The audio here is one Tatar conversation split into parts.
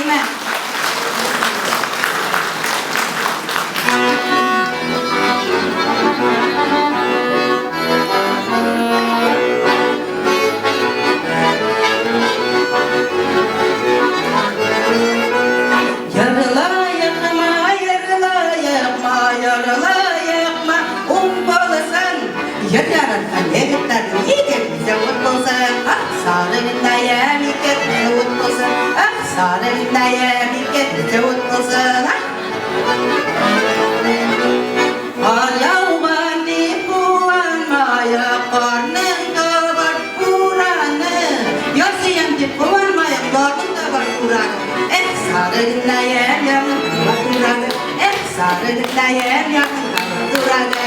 әйме? Ярылаекма, ярылаекма, ярылаекма, уң булсын. Ер яраткан егетләрнең егет ут булсын. Ах, сары генәем, егет ут булсын. Ах, сары генәем, егет ут булсын. Ах. Кар яуган дип куанмаек, карның табар бураны. Яр сөям дип куанмаек, барның табар бураны. Эх, сары генәем, ярның табар бураны. Эх, сары генәем, ярның табар бураны.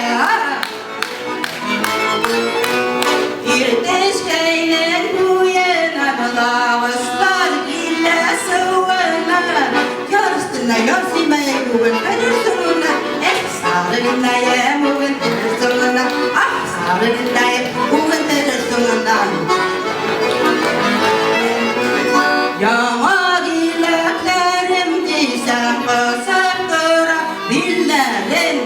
Иртешкәйнең буена балавызлар килә суына. Яр өстенә яр симәй бүген керер суына. Эх, сары генәем, бүген керер суына. Ах, сары генәем, бүген керер суына. Яңа иләкләрем дисәм, кысып тора билләрем.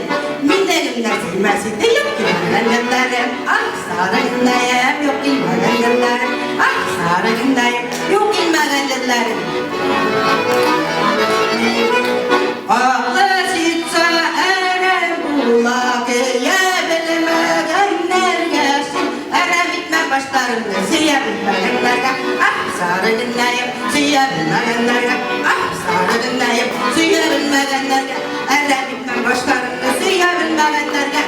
Миндә генә сөймәс иде юк килмәгән җирләрем. Ах, сары генәем, юк килмәгән җирләрем. Ах, сары генәем, юк килмәгән җирләрем. Аклы ситса әрәм була, көя белмәгәннәргә син әрәм итмә башларыңны, сөя белмәгәннәргә. Ах, сары генәем, сөя белмәгәннәргә. Ах, сары генәем, сөя белмәгәннәргә. Әрәм итмә башларыңны, сөя белмәгәннәргә.